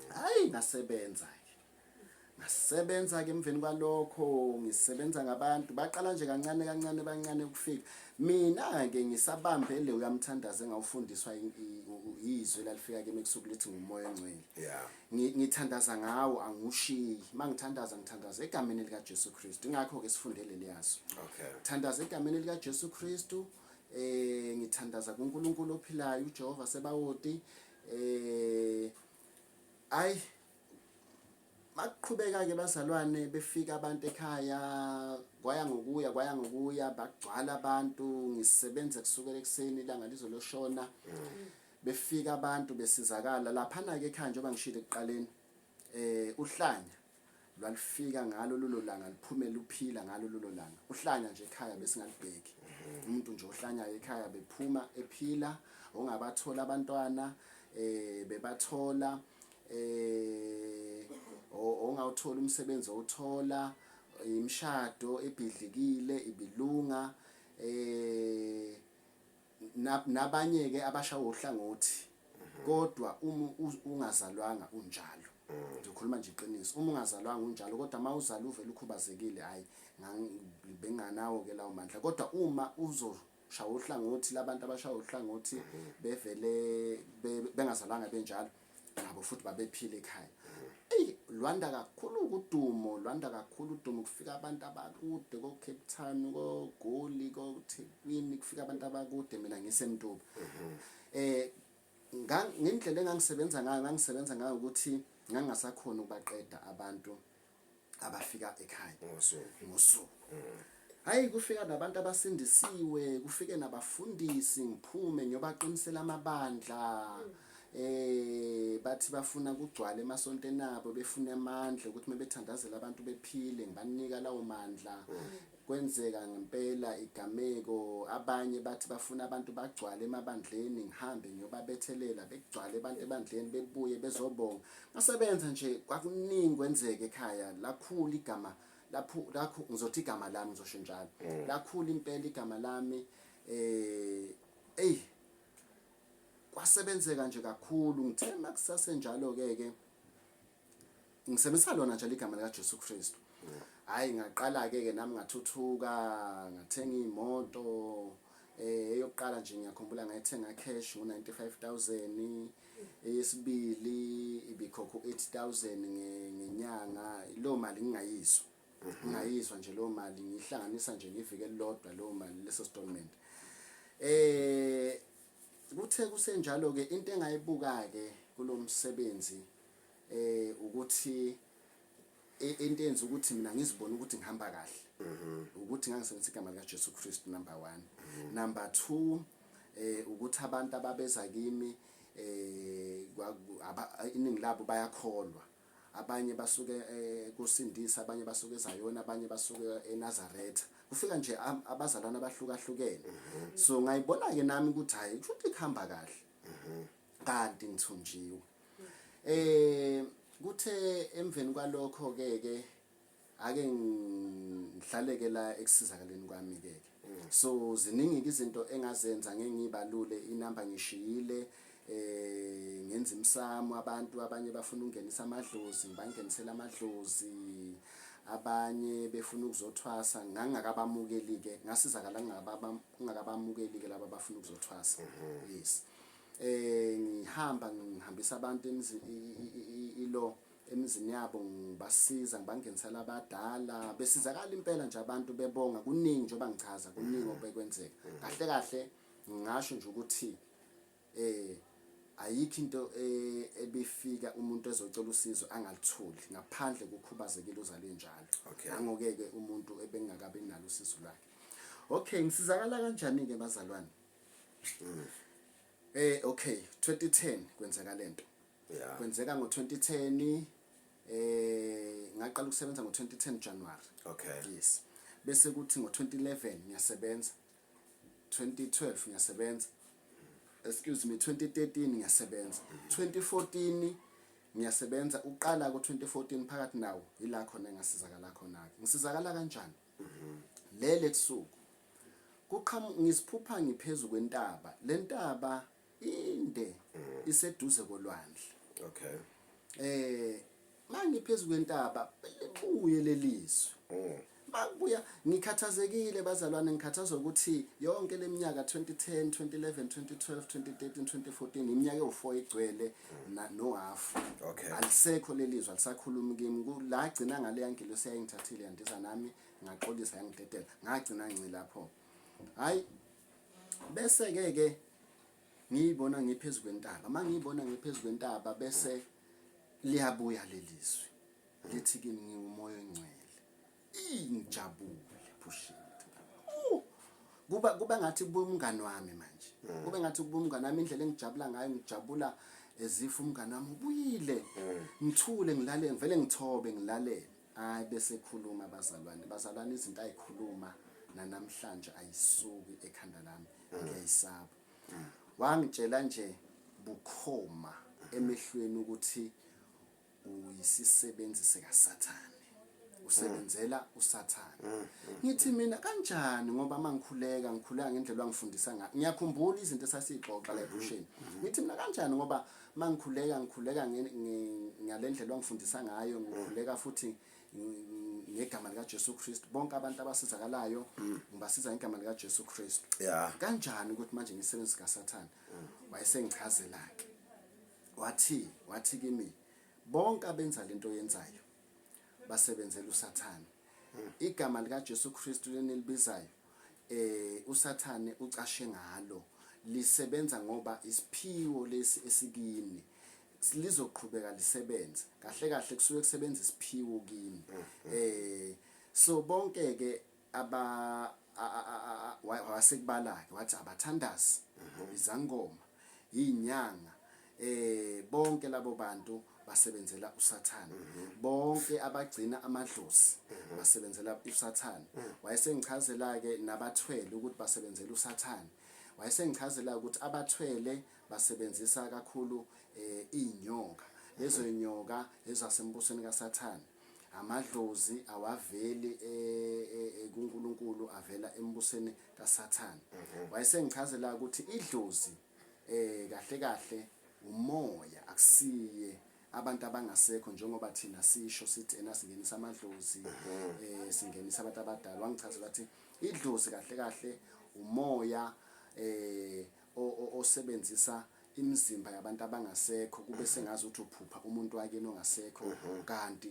Hayi ngasebenza ke. Ngasebenza ke emveni kwalokho, ngisebenza ngabantu baqala nje kancane kancane bancane ukufika. Mina ke ngisabambe le uyamthandaza engawufundiswa izwi lalifika kimi ebusuku lithi ngumoya ongcwele. Ngithandaza ngawo, angushiyi. Mangithandaza ngithandaza egameni lika Jesu Kristu. Ingakho ke sifunde leliyazo. Thandaza egameni lika Jesu Kristu. Ngithandaza kuNkulunkulu ophilayo uJehova Sebawoti. Ay Makuqhubeka ke bazalwane, befika abantu ekhaya, kwaya ngokuya kwaya ngokuya, bagcwala abantu. Ngisebenza kusukela ekuseni ilanga lizoloshona. Befika abantu besizakala laphana ke ekhaya. Njengoba ngishilo ekuqaleni, uhlanya lwalifika ngalo lolo langa, liphume luphila ngalo lolo langa. Uhlanya nje ekhaya besingalibheki, umuntu nje ohlanyayo ekhaya bephuma ephila. Ongabathola abantwana bebathola, ongawuthola umsebenzi owuthola, imishado ebhidlikile ibilunga, nabanye ke abashawa uhlangothi. Kodwa uma ungazalwanga unjalo, ngikhuluma nje iqiniso, uma ungazalwanga unjalo. Kodwa mawuzala uvela ukhubazekile, hayi, benganawo ke lawo mandla. Kodwa uma uzoshaya uhlangothi labantu abashaya uhlangothi bevele bengazalwanga benjalo, nabo futhi babephila ekhaya. Eyi, lwanda kakhulu udumo, lwanda kakhulu udumo. Kufika abantu abakude ko Cape Town, ko Goli, ko Thekwini, kufika abantu abakude, mina ngisemtuba. Ngendlela engangisebenza ngayo, ngangisebenza ngayo ukuthi ngangasakhona ukubaqeda abantu abafika ekhaya ngosuku. Ngosuku. Hayi, kufika nabantu abasindisiwe, kufike nabafundisi, ngiphume ngiyobaqinisela amabandla. Bathi bafuna kugcwala emasontweni abo, befuna amandla ukuthi mebethandazela abantu bephile, ngibanika lawo mandla. Kwenzeka ngempela igameko. Abanye bathi bafuna abantu bagcwale emabandleni, ngihambe ngiyobabethelela, bekugcwale abantu ebandleni, bebuye bezobonga. Ngasebenza nje, kwakuningi kwenzeka ekhaya. Lakhula igama lapho, lakho ngizothi igama lami, ngizosho njalo, lakhula impela igama lami. Ey, kwasebenzeka nje kakhulu. Ngithe makusasenjalo ke ke ngisebenzisa lona nje igama lika Jesu Kristu, hayi, ngaqala ke ke nami ngathuthuka, ngathenga imoto. Eyokuqala nje ngiyakhumbula ngayithenga cash ngo95000, eyesibili ibikhokha u8000 ngenyanga. Lo mali ngingayizwa nje, lo mali ngihlanganisa nje ngiviki elilodwa lo mali, leso installment. Kuthe kusenjalo ke, into engayibuka ke kulomsebenzi ukuthi into enza ukuthi mina ngizibone ukuthi ngihamba kahle ukuthi ngangisebenzisa igama lika Jesu Kristu, number 1. Number 2, ukuthi abantu ababeza kimi iningi labo bayakholwa. Abanye basuke kusindisa, abanye basuke eZayona, abanye basuke eNazaretha. Kufika nje abazalwane abahlukahlukene. So ngayibona ke nami ukuthi hayi, kusho kuhamba kahle, kanti ngithunjiwe. Kuthe emveni kwalokho ke ke ake ngihlaleke la ekusizakaleni kwami ke ke. So ziningi izinto engazenza, ngeke ngibalule, inamba ngishiyile. Ngenza imsamo, abantu abanye bafuna ukungenisa amadlozi, ngibangenisela amadlozi. Abanye befuna ukuzothwasa, ngangakabamukeli ke, ngasizakala ngingakabamukeli ke laba abafuna ukuzothwasa. Yes, ngihamba ngihambisa abantu emzini ilo emizini yabo, ngibasiza, ngibangenisela abadala, besizakala impela nje, abantu bebonga. Kuningi njengoba ngichaza, kuningi obekwenzeka. Kahle kahle ngingasho nje ukuthi ayikho into ebifika umuntu ezocela usizo angalitholi, ngaphandle kukhubazekile uzalwe njalo. Nangoke ke umuntu ebengakabi nalo usizo lwakhe. Okay, ngisizakala kanjani ke bazalwane? Okay, 2010 kwenzeka lento. Kwenzeka ngo2010. Ngaqala ukusebenza ngo2010 January. Yes, bese kuthi ngo2011 ngiyasebenza, 2012 ngiyasebenza, excuse me, 2013 ngiyasebenza, 2014 ngiyasebenza. Uqala ku2014 phakathi nawo ila khona engasizakala khona ke. Ngisizakala kanjani? Lele kusuku kuqhamu ngisiphupha ngiphezulu kwentaba. Le ntaba inde, iseduze kolwandle. Mangiphezu kwentaba libuye lelizwi. Makubuya ngikhathazekile bazalwane, ngikhathazwa ukuthi yonke leminyaka 2010, 2011, 2012, 2013, 2014 iminyaka ewu4 igcwele no half. Alisekho lelizwi, alisakhulumi kimi. La gcina ngale yangilosi yayingithathile yandiza nami, ngaxolisa yangidedela. Ngagcina ngci lapho. Hayi bese ke ke ngiyibona ngiphezu kwentaba. Mangiyibona ngiphezu kwentaba bese liyabuya lelizwi. Lithi kimi ngingumoya ongcwele. Ngijabule phushini. Kuba ngathi kubuya umngani wami manje. Kube ngathi kubuya umngani wami, indlela engijabula ngayo, ngijabula ezifa umngani wami ubuyile. Ngithule ngilale, ngivele ngithobe ngilalele. Hayi bese khuluma abazalwane. Bazalwane izinto ayikhuluma namhlanje ayisuki ekhanda lami. Ngiyayisaba. Wangitshela nje bukhoma emehlweni ukuthi uyisisebenzi sikaSathane, usebenzela uSathane. Ngithi mina kanjani, ngoba mangikhuleka ngikhuleka ngendlela wangifundisa ngayo, ngiyakhumbula izinto esasixoxa la ephusheni. Ngithi mina kanjani, ngoba mangikhuleka ngikhuleka ngalendlela wangifundisa ngayo, ngikhuleka futhi ngegama lika Jesu Kristu, bonke abantu abasizakalayo ngibasiza ngegama lika Jesu Kristu. Kanjani ukuthi manje ngisebenzi kaSathane? Wayesengichazela ke, wathi kimi bonke abenza lento oyenzayo basebenzela uSathane. Igama lika Jesu Kristu lenilibizayo uSathane ucashe ngalo, lisebenza ngoba isiphiwo lesi esikini lizoqhubeka lisebenze. Kahle kahle kusuke kusebenza isiphiwo kini. So bonke ke aba wasekubala ke wathi abathandazi, izangoma, izinyanga, bonke labo bantu basebenzela uSathane. Bonke abagcina amadlozi basebenzela uSathane. Wayesengichazela ke nabathwele ukuthi basebenzela uSathane. Wayesengichazela ukuthi abathwele basebenzisa kakhulu inyoka, lezo inyoka ezasembusweni kaSathane. Amadlozi awaveli kuNkulunkulu, avela embusweni kaSathane. Wayesengichazela ukuthi idlozi kahle kahle umoya, akusiye abantu abangasekho njengoba thina sisho sithi ena singenisa amadlozi, singenisa abantu abadala. Wangichazela ukuthi idlozi kahle kahle umoya osebenzisa imizimba yabantu abangasekho, kube sengazi ukuthi uphupha umuntu wakini ongasekho, kanti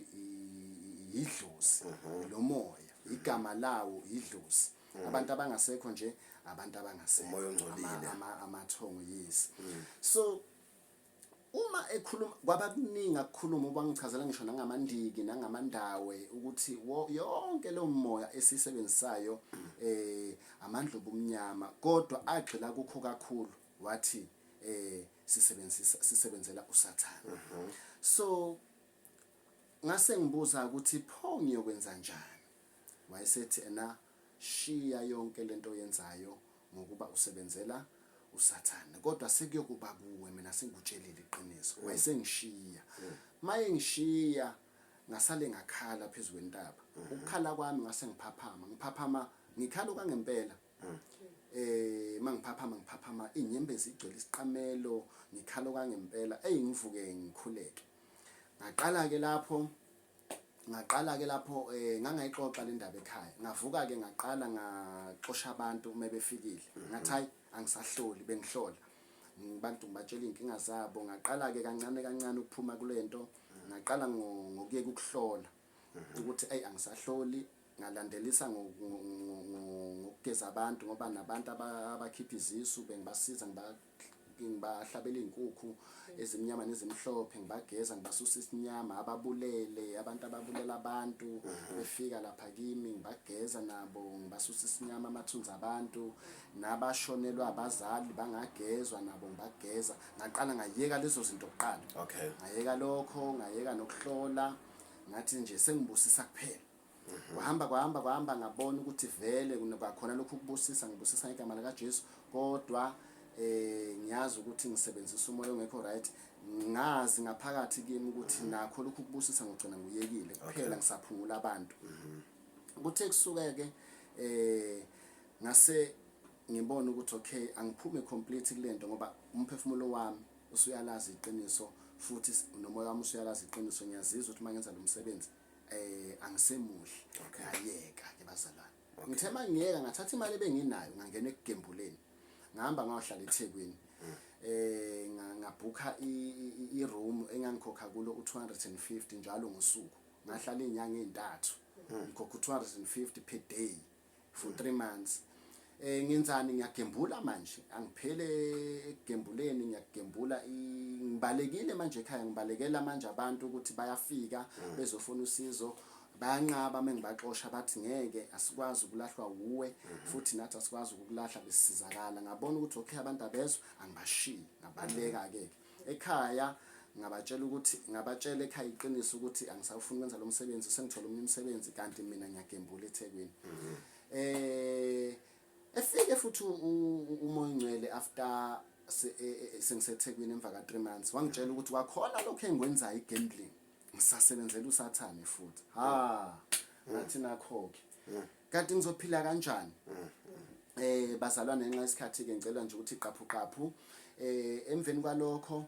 idlozi lo moya, igama lawo idlozi. Abantu abangasekho nje, abantu abangasekho, umoya ongcolile, amathongo, yes. So uma ekhuluma kwaba kuningi akukhuluma, ubangichazela ngisho nangamandiki nangamandawe ukuthi yonke lo moya esisebenzisayo amandla obumnyama, kodwa agxila kukho kakhulu. Wathi sisebenzisa sisebenzela uSathane. So ngase ngibuza ukuthi pho ngiyokwenza njani? Wayesethi ena shiya yonke lento oyenzayo ngokuba usebenzela uSathane, kodwa sekuyokuba kuwe, mina sengikutshelile iqiniso. Wayesengishiya. Maye ngishiya ngasale ngakhala phezulu kwentaba. Ukukhala kwami ngase ngiphaphama, ngiphaphama ngikhala kwangempela. Mangiphaphama ngiphaphama inyembezi igcwele isiqamelo, ngikhala kwangempela. Ey ngivuke ngikhuleke. Ngaqala ke lapho, ngaqala ke lapho ngangayixoxa le ndaba ekhaya. Ngavuka ke ngaqala ngaxosha abantu uma befikile. Ngathi hayi angisahloli, bengihlola abantu ngibatshela inkinga zabo. Ngaqala ke kancane kancane ukuphuma kulento, ngaqala ngokuyeka ukuhlola ukuthi ey angisahloli. Ngalandelisa ngokugeza abantu, ngoba nabantu abakhipha izisu bengibasiza, ngibahlabela izinkukhu ezimnyama nezimhlophe, ngibageza ngibasusa isinyama, ababulele abantu ababulela abantu befika lapha kimi ngibageza nabo ngibasusa isinyama, amathunzi abantu, nabashonelwa abazali bangagezwa nabo ngibageza. Ngaqala ngayeka lezo zinto kuqala. Ngayeka lokho, ngayeka nokuhlola, ngathi nje sengibusisa kuphela. Kwahamba kwahamba kwahamba, ngabona ukuthi vele kwakhona lokhu kubusisa, ngibusisa ngegama lika Jesu, kodwa ngiyazi ukuthi ngisebenzisa umoya ongekho right. Ngazi ngaphakathi kimi ukuthi nakho lokhu kubusisa ngogcina nguyekile kuphela, ngisaphungula abantu. Kuthe kusuke ke ngase ngibona ukuthi okay angiphume complete kulento, ngoba umphefumulo wami usuyalazi iqiniso. Futhi nomoya wami usuyalazi iqiniso, ngiyazizwa ukuthi uma ngenza lo msebenzi angisemuhle. Ngayeka ke bazalwane. Ngithe mangiyeka ngathatha imali ebenginayo ngangena ekugembuleni. Ngahamba ngayohlala eThekwini. Ngabhukha i-room engangikhokha kulo u250 njalo ngosuku. Ngahlala izinyanga ezintathu. Ngikhokha u250 per day for 3 months. Ngenzani? Ngiyagembula manje, angiphele ekugembuleni, ngiyagembula. Ngibalekile manje ekhaya, ngibalekela manje abantu ukuthi bayafika bezofuna usizo, bayanqaba mengibaxosha, bathi ngeke, asikwazi ukulahlwa wuwe, futhi nathi asikwazi ukukulahla, besizakala. Ngabona ukuthi okay, abantu abezwa, angibashiyi, ngabaleka ke ekhaya. Ngabatshela ukuthi, ngabatshela ekhaya iqiniso ukuthi angisawufuni ukwenza lo msebenzi, sengithola omunye umsebenzi, kanti mina ngiyagembula eThekwini. Efike futhi uMoya Ongcwele after sengiseThekwini emva ka 3 months, wangitshela ukuthi kwakhona lokho engikwenzayo, igambling, ngisasebenzela uSathane futhi. Ha, ngathi nakho ke, kanti ngizophila kanjani? Bazalwane, ngenxa yesikhathi ke ngicela nje ukuthi qaphu qaphu. Emveni kwalokho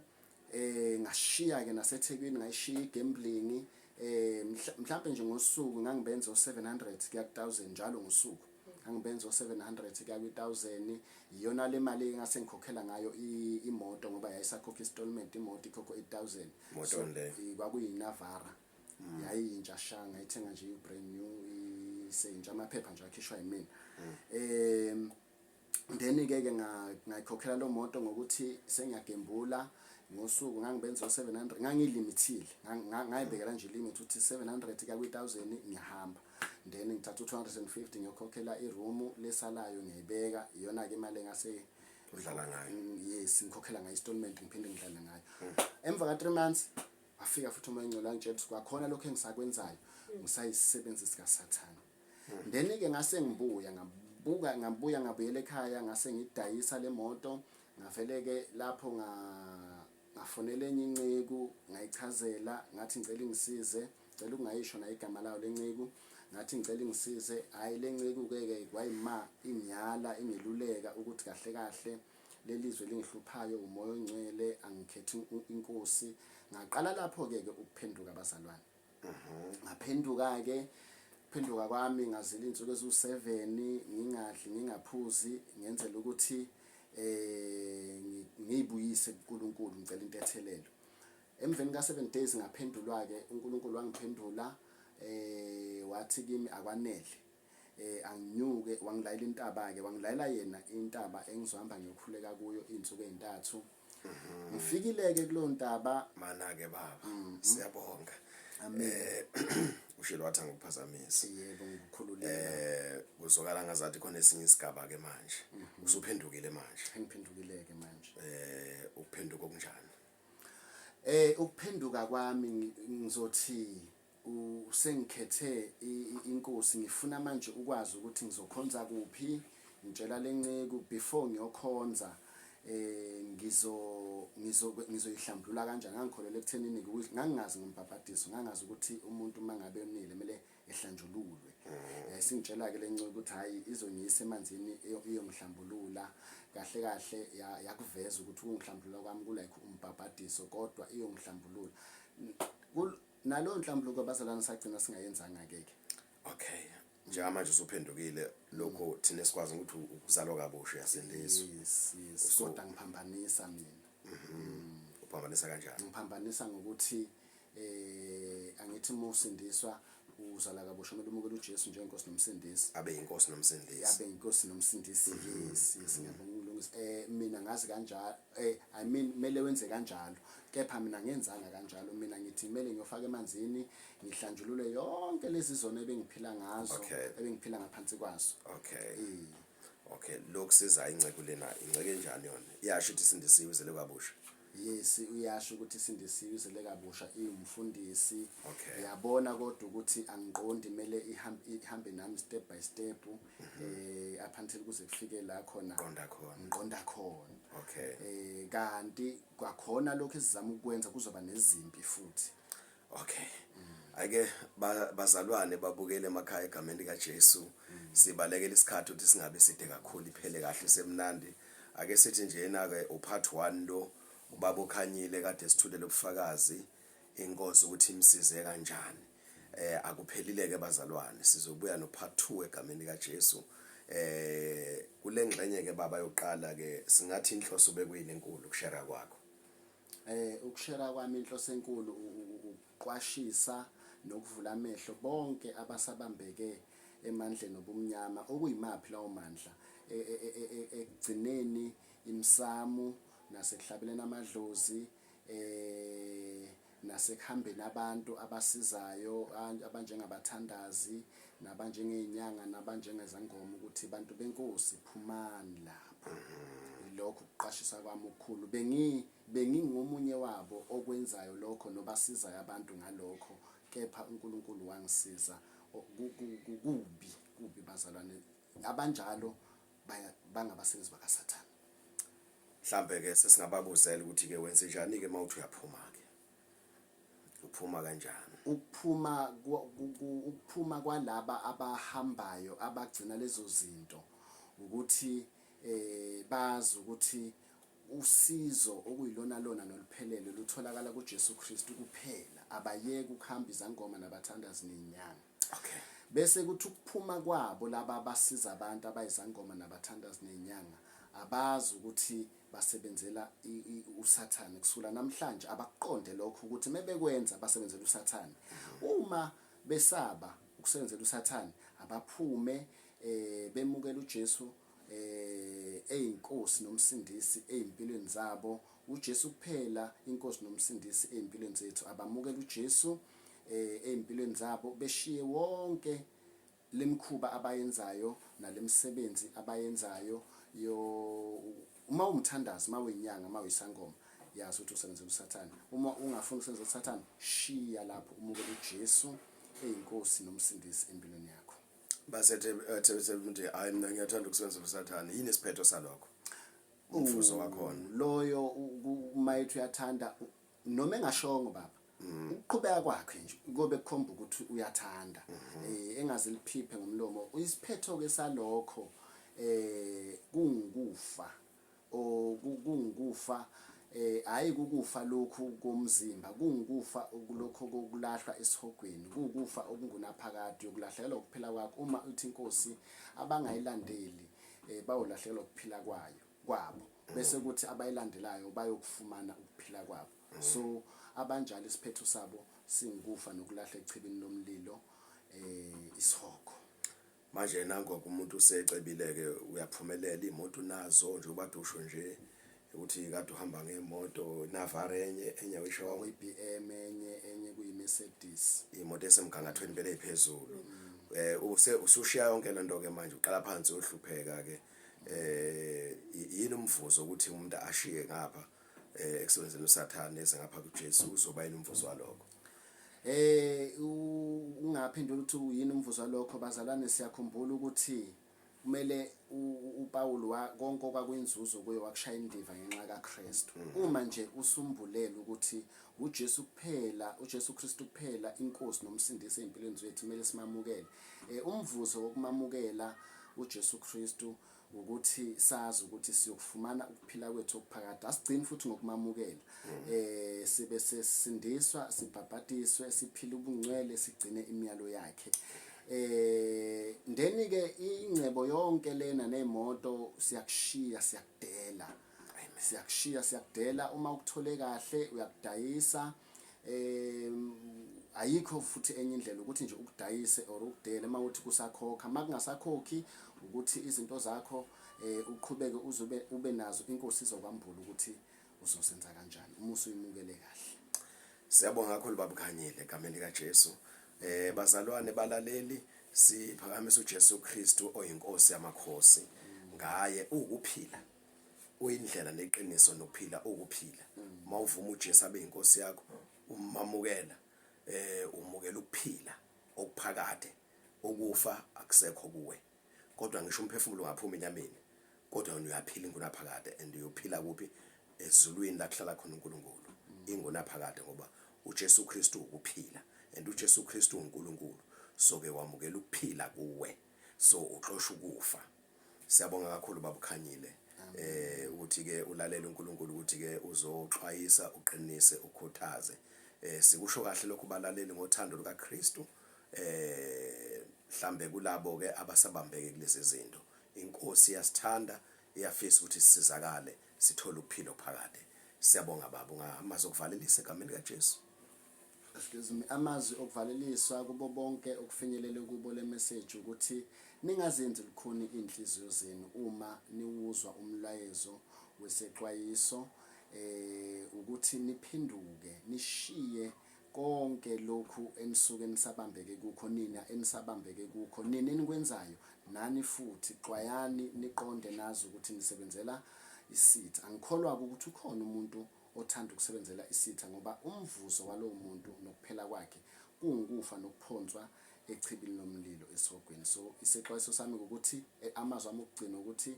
ngashiya ke naseThekwini, ngayishiya igambling. Mhlambe nje ngosuku ngangibenza o700 kuya ku1000 njalo ngosuku, ngangibenza o700 kuya ku1000. Iyona le mali engase ngikhokhela ngayo imoto, ngoba yayisakhokha installment imoto, ikhokho 8000. Moto le? Kwakuyi-Navara, yayiyintsha sha, ngayithenga nje i-brand new, iseyintsha, amaphepha nje akhishwa yimina. Then ke ke ngayikhokhela lo moto ngokuthi sengiyagembula ngosuku ngangibenza o700, ngangilimitile, ngayibekela nje limit ukuthi 700 kuya kwi-1000 ngiyahamba, then ngithatha u-250 ngiyokhokhela iroom, lesalayo ngiyayibeka, iyona-ke imali engase Udlala ngayo. Yes, ngikhokhela ngayo installment, ngiphinde ngidlale ngayo. Emva ka-3 months wafika futhi uMoya Ongcwele, wangitshela ukuthi kwakhona lokho engisakwenzayo ngisayisisebenzi sikaSathane. Then-ke ngase ngibuya, ngabuka, ngabuya, ngabuyela ekhaya, ngase ngidayisa le moto. Ngavele-ke lapho ngafonela enye inceku, ngayichazela, ngathi ngicela ingisize, ngicela ukungayisho nayo igama layo lenceku. Ngathi ngicela ingisize. Hhayi, le nceku-ke ke kwayima ingiyala, ingiluleka ukuthi kahle kahle leli zwe lingihluphayo uMoya Ongcwele, angikhethi inkosi. Ngaqala lapho-ke ke ukuphenduka, abazalwane. Ngaphenduka-ke, phenduka kwami ngazila iy'nsuku eziwu-7 ngingadli, ngingaphuzi, ngenzela ukuthi ngiyibuyise kuNkulunkulu, ngicela intethelelo. Emveni ka-7 days ngaphendulwa-ke, uNkulunkulu wangiphendula, wathi kimi akwanele, anginyuke. Wangilayela intaba-ke, wangilayela yena intaba engizohamba ngiyokhuleka kuyo iy'nsuku ey'ntathu. Ngifikile-ke kuleyo ntaba. Mana-ke baba, siyabonga. Amen. Ushilo wathi angikuphazamisi. Yebo, ngikukhululile. Kuzwakala ngazathi khona esinye isigaba ke manje, usuphendukile manje. Engiphendukile-ke manje. Ukuphenduka okunjani? Ukuphenduka kwami ngizothi usengikhethe inkosi, ngifuna manje ukwazi ukuthi ngizokhonza kuphi. Ngitshela lenceku before ngiyokhonza ngizo ngizo ngizoyihlambulula kanjani. Ngangikholelwa ekuthenini ngangingazi ngombhabhadiso, ngangazi ukuthi umuntu uma ngabe onile kumele ehlanjululwe. Singitshela ke lenceku ukuthi hayi, izongiyisa emanzini, iyongihlambulula. Kahle kahle yakuveza ukuthi ukungihlambulula kwami ku like umbhabhadiso, kodwa iyongihlambulula. Naloyo nhlambuluko, abazalwane, sagcina singayenzanga ke ke. Okay, njengamanje usuphendukile, lokho thina sikwazi ukuthi ukuzalwa kabusha, uyasindiswa. Yes, kodwa ngiphambanisa mina. Uphambanisa kanjani? Ngiphambanisa ngokuthi angithi uma usindiswa, uzala kabusha, kumele umukele uJesu njengenkosi nomsindisi. Abe yinkosi nomsindisi. Abe inkosi nomsindisi, yes, ngiyabonga ukulungisa. Mina ngazi kanjalo, I mean kumele wenze kanjalo, kepha mina ngenzanga kanjalo. Mina ngithi kumele ngiyofaka emanzini, ngihlanjulule yonke lezi zono ebengiphila ngazo, ebengiphila ngaphansi kwazo. Okay, lokusiza inceku lena, inceke enjani yona? Iyasho ukuthi isindisiwe, izele kabusha? Yes, uyasho ukuthi isindisiwe, izele kabusha, iwumfundisi. Yabona kodwa ukuthi angiqondi, kumele ihambe nami step by step up until kuze kufike la khona Qonda khona. ngiqonda khona. Kanti kwakhona lokho esizama ukwenza kuzoba nezimpi futhi. Okay, ake bazalwane babukele emakhaya, egameni likaJesu, sibalekela isikhathi ukuthi singabe side kakhulu, iphele kahle semnandi. Ake sithi njena ke upart 1 lo. Ubaba uKhanyile kade sithulele ubufakazi inkosi ukuthi imsize kanjani. Akuphelile ke bazalwane, sizobuya no part 2 egameni lika Jesu. Kule ngxenye ke baba yokuqala ke singathi inhloso bekuyini enkulu ukushare kwakho. Ukushare kwami inhloso enkulu ukuqwashisa nokuvula amehlo bonke abasabambeke emandleni obumnyama. Okuyimaphi lawo mandla? Ekugcineni imsamu nasekuhlabeleni amadlozi, nasekuhambeni abantu abasizayo abanjengabathandazi nabanjengey'nyanga nabanjengezangoma, ukuthi bantu benkosi phumani lapho. Lokho ukuqwashisa kwami okukhulu. Bengingomunye wabo okwenzayo lokho nobasizayo abantu ngalokho, kepha uNkulunkulu wangisiza. Kubi, kubi bazalwane, abanjalo bangabasebenzi bakaSathane. Mhlambe ke sesingababuzela ukuthi ke wenze njani ke mawuthi uyaphuma ke, uphuma kanjani? Ukuphuma kwalaba abahambayo abagcina lezo zinto ukuthi bazi ukuthi usizo okuyilona lona noluphelele lutholakala kuJesu Kristu kuphela. Abayeke ukuhamba izangoma nabathandazi nenyanga. Bese kuthi ukuphuma kwabo laba abasiza abantu abayizangoma nabathandazi nenyanga, abazi ukuthi basebenzela uSathane. Kusukela namhlanje abakuqonde lokho ukuthi mebekwenza basebenzela uSathane. Uma besaba ukusebenzela uSathane, abaphume bemukele uJesu eyinkosi nomsindisi ezimpilweni zabo. uJesu kuphela inkosi nomsindisi ezimpilweni zethu. Abamukele uJesu ezimpilweni zabo, beshiye wonke lemikhuba abayenzayo nalemsebenzi abayenzayo. Uma umthandazi, uma uyinyanga, uma uyisangoma, yazi ukuthi usebenzela uSathane. Uma ungafuni ukusebenzela uSathane, shiya lapho umukele uJesu eyinkosi nomsindisi empilweni yakho. Basethe ukuthi hayi mina ngiyathanda ukusebenzela uSathane, yini isiphetho salokho? Umfuzo wakhona loyo uma ethi uyathanda noma engashongo baba, ukuqhubeka kwakhe nje kobe kukhomba ukuthi uyathanda, engaze liphiphe ngomlomo. Isiphetho ke salokho kungukufa, kungukufa, hayi kukufa lokhu komzimba, kungukufa lokho kokulahlwa esihogweni, kukufa okungunaphakade yokulahlekelwa ukuphila kwakho. Uma uthi inkosi abangayilandeli bayolahlekelwa ukuphila kwayo kwabo, bese kuthi abayilandelayo bayokufumana ukuphila kwabo. So abanjalo isiphetho sabo singukufa nokulahla echibini lomlilo, isihogo. Manje nangoku umuntu usecebile-ke, uyaphumelela, iy'moto unazo nje, ubade usho nje ukuthi kade uhamba ngemoto Navara enye enye wisho i-BM enye kuyi-Mercedes, imoto esemgangathweni impela ephezulu. Usushiya yonke lento ke manje, uqala phansi uyohlupheka ke. Yini umvuzo ukuthi umuntu ashiye ngapha ekusebenzeni uSathane eze ngapha kuJesu? Uzoba yini umvuzo walokho? Ungaphendula ukuthi yini umvuzo walokho bazalwane? Siyakhumbula ukuthi kumele uPaul konke okwakuyinzuzo kuye wakushaya indiva ngenxa kaKristu. Uma nje usumbulela ukuthi uJesu kuphela, uJesu Kristu kuphela inkosi nomsindisi empilweni zethu, kumele simamukele. Umvuzo wokumamukela uJesu Kristu ukuthi sazi ukuthi siyokufumana ukuphila kwethu okuphakade. Asigcini futhi ngokumamukela, sibe sesindiswa, sibhabhadiswe, siphile ubungcwele, sigcine imiyalo yakhe. Ndeni ke ingcebo yonke lena nemoto siyakushiya, siyakudela, siyakushiya, siyakudela. Uma ukuthole kahle uyakudayisa. Ayikho futhi enye indlela ukuthi nje ukudayise or ukudele uma uthi kusakhokha. Makungasakhokhi ukuthi izinto zakho uqhubeke uzobe ube nazo, inkosi izokwambula ukuthi uzosenza kanjani uma usuyimukele kahle. Siyabonga kakhulu baba Khanyile egameni lika Jesu. Bazalwane balaleli, siphakamisa uJesu Kristu oyinkosi yamakhosi. Ngaye ukuphila, uyindlela neqiniso nokuphila, ukuphila. Mawuvuma uJesu abe inkosi yakho, umamukela, umukela ukuphila okuphakade. Ukufa akusekho kuwe, kodwa ngisho umphefumulo ungaphuma enyameni, kodwa wena uyaphila ingunaphakade. And uyophila kuphi? Ezulwini la kuhlala khona uNkulunkulu ingunaphakade, ngoba uJesu Kristu ukuphila and uJesu Kristu uNkulunkulu. So ke wamukela ukuphila kuwe, so uxosha ukufa. Siyabonga kakhulu baba Khanyile. Ukuthi ke ulalele uNkulunkulu ukuthi ke uzoxwayisa, uqinise, ukhuthaze. Sikusho kahle lokhu balaleli ngothando lukaKristu. Mhlambe kulabo ke abasabambeke kulezi zinto. Inkosi iyasithanda, iyafisa ukuthi sisizakale, sithole ukuphila phakade. Siyabonga baba, ungamazwi okuvalelisa egameni likaJesu. Excuse me, amazwi okuvaleliswa kubo bonke okufinyelele kubo le message ukuthi ningazenzi lukhuni inhliziyo zenu uma niwuzwa umlayezo wesexwayiso, ukuthi niphenduke, nishiye konke lokhu enisuke nisabambeke kukho, nina enisabambeke kukho, nina enikwenzayo nani futhi xwayani, niqonde, nazi ukuthi nisebenzela isitha. Angikholwa ukuthi ukhona umuntu othanda ukusebenzela isitha, ngoba umvuzo walowo muntu nokuphela kwakhe kungukufa nokuphonswa echibini lomlilo esihogweni. So isexwayiso sami ukuthi, amazwi ami okugcina ukuthi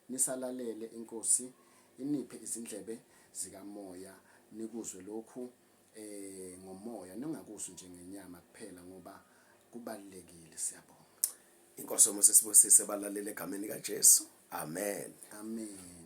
nisalalele inkosi, iniphe izindlebe zikamoya, nikuzwe lokhu ngomoya, ningakuzwi nje ngenyama kuphela, ngoba kubalulekile. Siyabonga. Inkosi yomusa isibusise balaleli egameni likaJesu. Amen. Amen.